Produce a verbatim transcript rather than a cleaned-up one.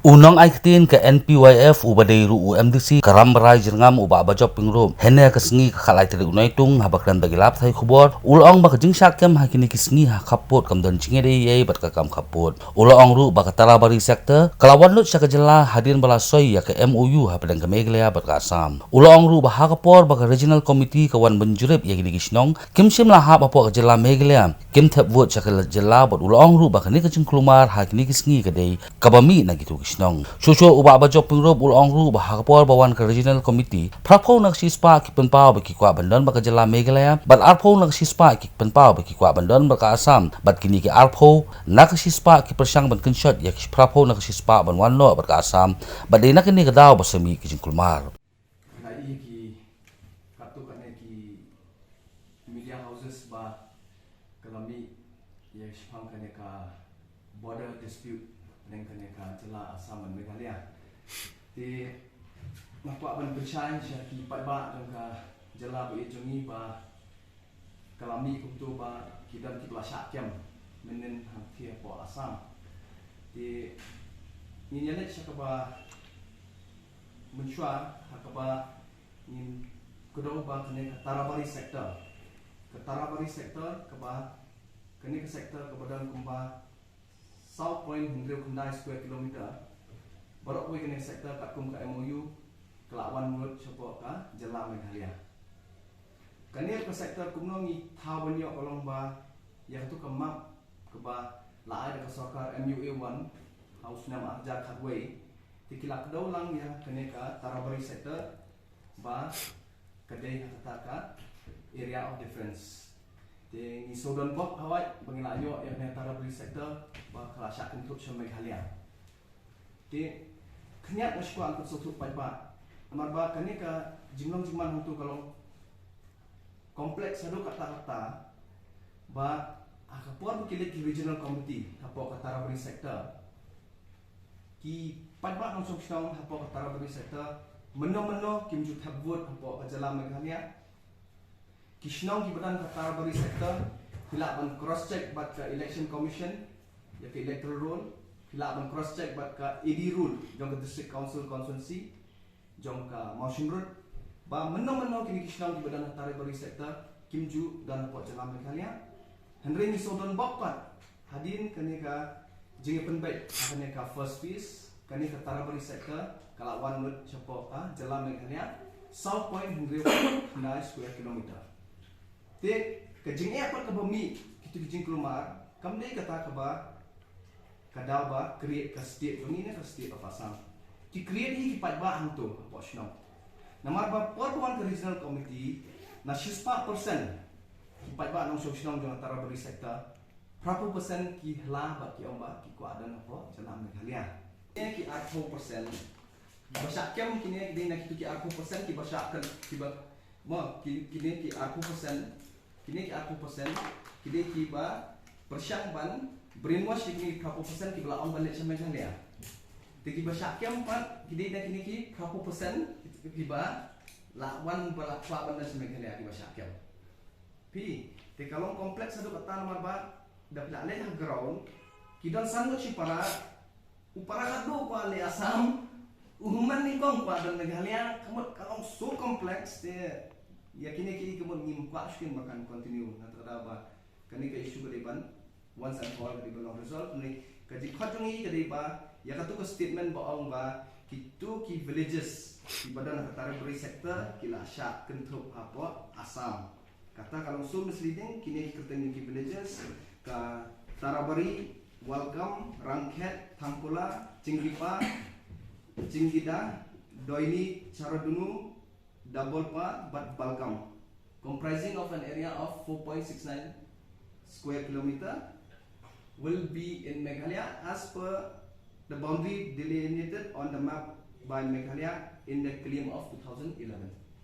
U nongai ktien ka N P Y F uba dei ruh u M D C ka Rambrai Jyrngam u Bah Bajop Pyngrope, hynne ka sngi ka khatlai tarik u Naitung, haba kren bad ki lad pathai khubor, u la ong ba ka jingshah kem ha kine ki sngi ha khappud kam don jingïadei ei ei bad ka kam khappud. U la ong ruh ba ka Tarabari sector ka la wan lut sha ka jylla hadien ba la soi ïa ka M O U hapdeng ka Meghalaya bad ka Assam. U la ong ruh ba ha ka por ba ka Regional Committee ka wan ban jurip ïa kine ki shnong, kim shym la hap hapoh ka jylla Meghalaya, kim thep vote sha ka jylla, bad u la ong ruh ba kane ka jingkulmar ha kine ki sngi ka dei kaba mih na kito ki shnong. Shuh shuh u Bah Bajop Pyngrope u la ong ruh ba ha ka por ba wan ka Regional Committee, phraphew na ka shispah ki pynpaw ba ki kwah ban don bad ka jylla Meghalaya, bad arphew na ka shispah ki pynpaw ba ki kwah ban don bad ka Assam, bad kine ki arphew na ka shispah ki pyrshang ban kynshot ïa ki phraphew na ka shispah ban wan noh bad ka Assam, bad dei na kane ka daw ba sa mih ki jingkulmar. Nga ïohi ki katto katne ki media houses ba ka la mih ïa shaphang kane ka border dispute hapdeng kane ka jylla Assam bad Meghalaya. Te nga kwah ban pynshai sha ki paidbah jong ka jylla ba ïeit jong ngi ba ka la mih kumto ba ki don kiba la shah kem mynnin hangtei hapoh Assam. Te ngin ïa leit sha kaba mynshuwa ha kaba ngin kdew ba kane ka Tarabari sector. Ka Tarabari sector kaba, kane ka sector kaba don kumba saw point hynriew khyndai square kilometer. Baroh kawei kane ka sector katkum ka M O U ka la wan lut shapoh ka jylla Meghalaya. Kane ka sector kumno ngi thaw ban ïoh ka long ba ïa katu ka map kaba la ai da ka sorkar M U A one ha u snem ar hajar khatwei. Te ki la kdew lang ïa kane ka Tarabari sector ba ka dei ha kata ka area of defense. Te ngi shu don bok hawai ba ngi la ïoh ïa kane Tarabari sector ba ka la shah kynthup sha Meghalaya. Te khyndiat nga shu kwah ban pynsngewthuh paidbah namar ba kane ka jinglong jingman hangto ka long complex haduh katta katta ba ha ka por ba ki leit ki regional committee hapoh ka Tarabari sector, ki paidbah nongshong shnong hapoh ka Tarabari sector mynno mynno kim ju thep vote hapoh ka jylla Meghalaya. Ki shnong kiba don ha ka Tarabari sector ki lah ban cross check bad ka election commission ïa ka electoral roll, ki lah ban cross check bad ka A D roll jong ka district council constituency jong ka Mawshynrut, ba mynno mynno kine ki shnong kiba don ha Tarabari sector kim ju don hapoh jylla Meghalaya. Hynrei ngi shu don bok pat hadien kane ka jingïapynbeit ha kane ka first phase, kane ka Tarabari sector ka la wan lut shapoh ka jylla Meghalaya saw point hynriew khyndai square kilometer. Te ka jingeh pat kaba mih kito ki jingkulmar kam dei kata kaba ka daw ba create ka state jong ngi ne ka state of Assam. Ki create hi ki paidbah hangto hapoh shnong. Namar ba por ba wan ka regional committee, na shispah percent ki paidbah nongshong shnong jong ka Tarabari sector, phraphew percent ki hla bad ki ong ba ki kwah don hapoh jylla Meghalaya. Kine ki arphew percent kiba shah kem, kine ki dei na kito ki arphew percent kiba shah kem, kiba, mo, ki, kine ki arphew percent, kine ki arphew percent ki dei kiba pyrshang ban brainwash ïa kine ki phraphew percent kiba la ong ban leit sha Meghalaya. Te kiba shah kem pat ki dei na kine ki phraphew percent kiba la wan ba la kwah ban leit sha Meghalaya, kiba shah kem. Phi, te ka long complex haduh katta namar ba da phi la leit ha ground, ki don san ngut shi para, u para haduh kwah leit Assam, u hynmen nyngkong kwah don Meghalaya, ka mut ka long so complex. Te ïa kine ki ka mut ngim kwah shuh kin ba kan continue, na kata ka daw ba kane ka issue ka dei ban once and for all ka dei ban long resolve. Hynrei ka jingkhot jong ngi ka dei ba ïa katu ka statement ba ong ba kito ki villages kiba don ha ka Tarabari sector ki la shah kynthup hapoh Assam. Kata ka long so misleading. Kine ki kyrteng ki villages ka Tarabari, Walkam, Rangkhet, Thangkula, Chingipa, Chingida, Doini, Charadunu, Dabolpa bad Balkam, comprising of an area of four point six nine square kilometer, will be in Meghalaya as per the boundary delineated on the map by Meghalaya in the Kalim of two thousand eleven.